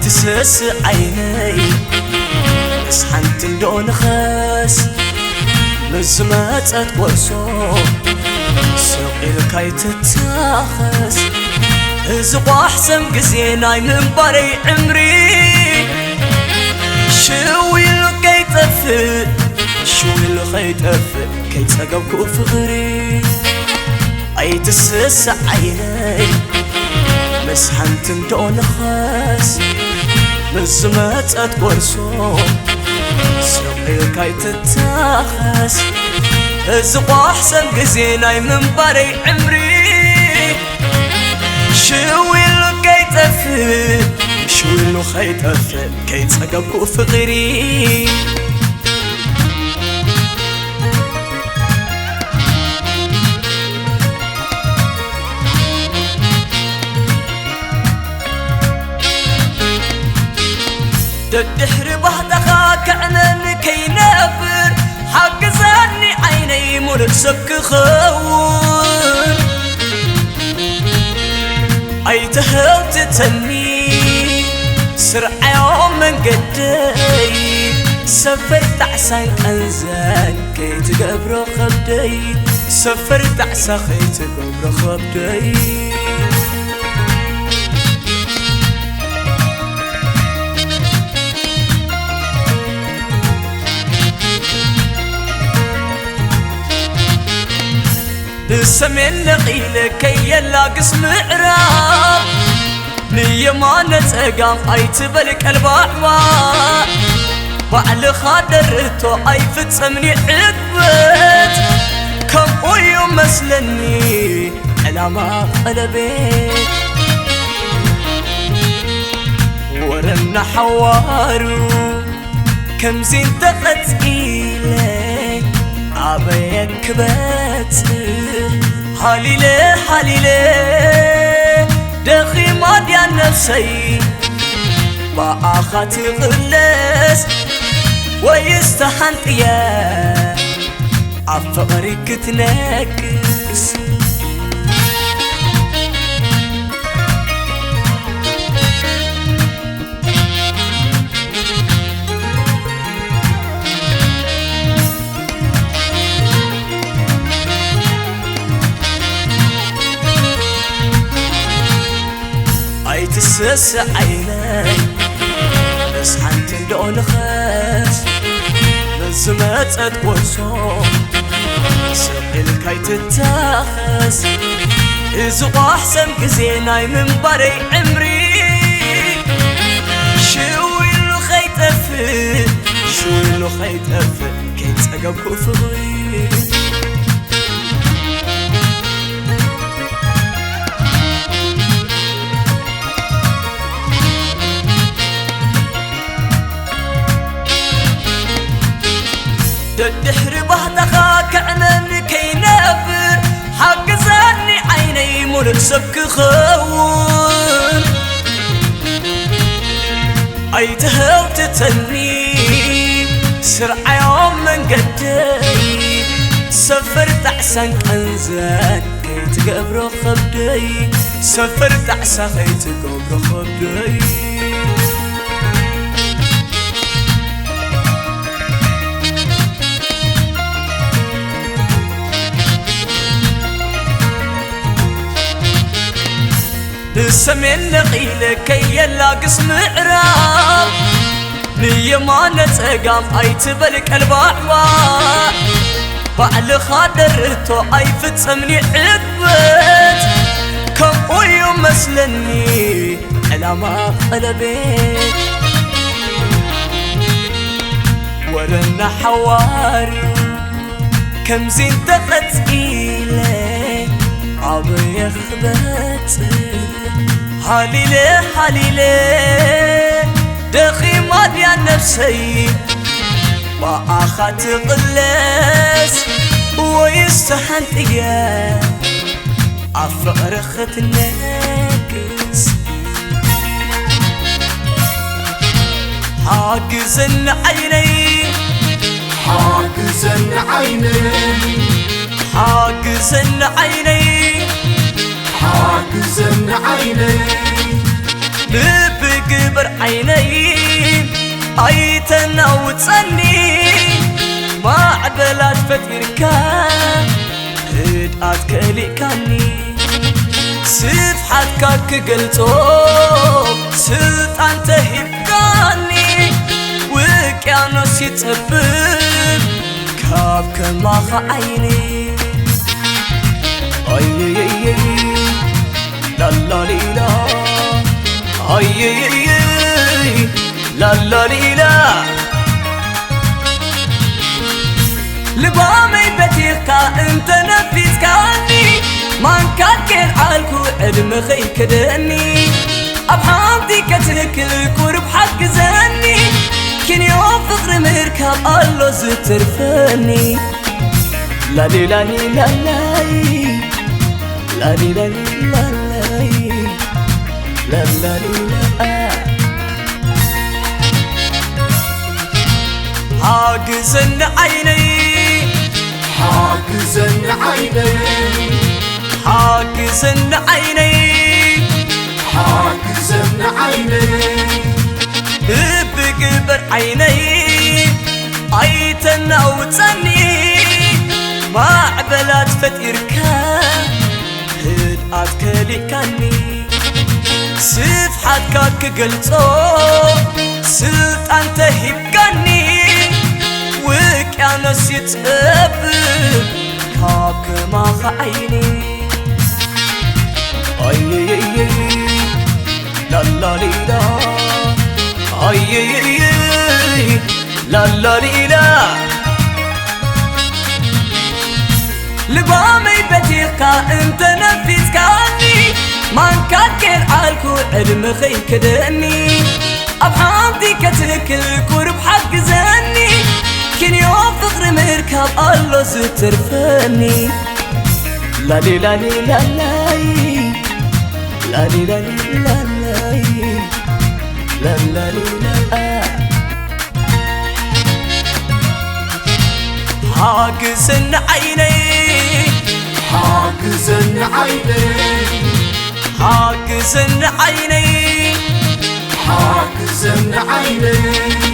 ኣይትስስእ ዓይነይ፣ ምስ ሓንቲ እንዶ ንኸስ፣ ምስ ዝመጸት ጎርሶ ስቕ ኢልካ ኣይትታኸስ። እዚ ቋሕ ሰም ግዜ ናይ ምንባረይ ዕምሪ፣ ሽው ኢሉ ከይጠፍእ፣ ሽው ኢሉ ከይጠፍእ፣ ከይጸገብኩ ፍቕሪ። ኣይትስስእ ዓይነይ፣ ምስ ሓንቲ እንዶ ንኸስ፣ ምስ ዝመጸት ጎርሶ ስቕ ኢልካ ኣይትታኸስ። እዚ ቋሕ ሰም ግዜ ናይ ምንባረይ ዕምሪ፣ ሽው ኢሉ ከይጠፍእ፣ ሽው ኢሉ ከይጠፍእ፣ ከይጸገብኩ ፍቕሪ። ደድሕሪ ባህታኻ ክዕነን ከይነብር፣ ሓግዘኒ ዓይነይ፣ ሙሉእ ሰብ ክኸውን። ኣይትህውትተኒ፣ ስርዓዮ መንገደይ፣ ሰፈር ጣዕሳን ቀንዘን ከይትገብሮ ከብደይ፣ ሰፈር ጣዕሳ ከይትገብሮ ከብደይ። ብሰሜን ነቒለ ከየላግስ ምዕራብ፣ ንየማነ ጸጋም ኣይትበል ቀልባዕባዕ። ባዕልኻ ደርህቶ ኣይፍጸምኒ ዕግበት፣ ከምኡ እዩ መስለኒ ዕላማ ቀለቤት። ወረና ሓዋሩ ከምዚ እንተቐጺለ ኣበየ ክበጽሕ? ሃሊለ ሃሊለ ደኺማ ድያ ነብሰይ ብኣኻ ትቕለስ? ወይስ ተሓንጥየ ኣብ ፍቕሪ ክትነግስ? ኣይትስስእ ዓይነይ፣ ምስ ሓንቲ እንዶ ንኸስ፣ ምስ ዝመጸት ጎርሶ ስቕ ኢልካ ኣይትታኸስ። እዚ ቋሕ ሰም ግዜ ናይ ምንባረይ ዕምሪ፣ ሽው ኢሉ ኸይጠፍእ፣ ሽው ኢሉ ኸይጠፍእ፣ ከይጸገብኩ ፍቕሪ። ደድሕሪ ባህታኻ ክዕነን ከይነብር፣ ሓግዘኒ ዓይነይ፣ ሙሉእ ሰብ ክኸውን። ኣይትህውትተኒ፣ ስርዓዮ መንገደይ፣ ሰፈር ጣዕሳን ቀንዘን ከይትገብሮ ከብደይ፣ ሰፈር ጣዕሳ ከይትገብሮ ከብደይ። ብሰሜን ነቒለ ከየላግስ ምዕራብ፣ ንየማነ ጸጋም ኣይትበል ቀልባዕባዕ። ባዕልኻ ደርህቶ ኣይፍጸምኒ ዕግበት፣ ከምኡ እዩ መስለኒ ዕላማ ቀለቤት። ወረና ሓዋሩ ከምዚ እንተቐጺለ ኣበየ ክበጽሕ? ሃሊለ ሃሊለ ደኺማ ድያ ነብሰይ ብኣኻ ትቕለስ? ወይስ ተሓንጥየ ኣብ ፍቕሪ ክትነግስ? ሓግዘኒ ዓይነይ፣ ሓግዘኒ ዓይነይ፣ ሓግዘኒ ዓይነይ፣ ሓግዘኒ ዓይነይ። ልቢ ግበር ዓይነይ ኣይተናውፀኒ፣ ማዕበላት ፈጢርካ ህድኣት ከሊእካኒ። ስፍሓትካ ክገልጾ ስልጣን ተሂብካኒ፣ ውቅያኖስ ይጸብብ ካብ ከማኻ ዓይኒ። ኣየየየይ ላላሊላ፣ ኣየየየይ ላላሊላ። ልባመይ በቲኽካ እንተ ነፊስካኒ፣ ማንካ ከልዓልኩ ዕድመ ኸይከደኒ። ኣብ ሓንቲ ከትክል ቁርብ ሓግዘኒ፣ ክንዮ ፍቕሪ ምርካብ ኣሎ ዝትርፈኒ። ላሊላሊ ላላይ፣ ላሊላሊ ላላይ፣ ላላሊላ። ሓግዘኒ ዓይነይ፣ ሓግዘኒ ዓይነይ፣ ሓግዘኒ ዓይነይ፣ ሓግዘኒ ዓይነይ። ልቢ ግበር ዓይነይ ኣይተናውፀኒ፣ ማዕበላት ፈጢርካ ህድኣት ከሊእካኒ። ስፍሓትካ ክገልጾ ስልጣን ተሂብካኒ፣ ውቅያኖስ ይጸብብ ካብ ከማኻ ዓይኒ። ኣየየየይ ላላሊላ፣ ኣየየየይ ላላሊላ። ልባመይ በቲኽካ እንተ ነፊስካኒ፣ ማንካ ከልዓልኩ ዕድመ ኸይከደኒ። ኣብ ሓንቲ ከትክል ቁርብ ሓግዘኒ፣ ክንዮ ፍቕሪ ምርካብ ኣሎ ዝትርፈኒ። ላሊላሊ ላላይ፣ ላሊላሊ ላላይ፣ ላላሊላ። ሓግዘኒ ዓይነይ፣ ሓግዘኒ ዓይነይ፣ ሓግዘኒ ዓይነይ፣ ሓግዘኒ ዓይነይ።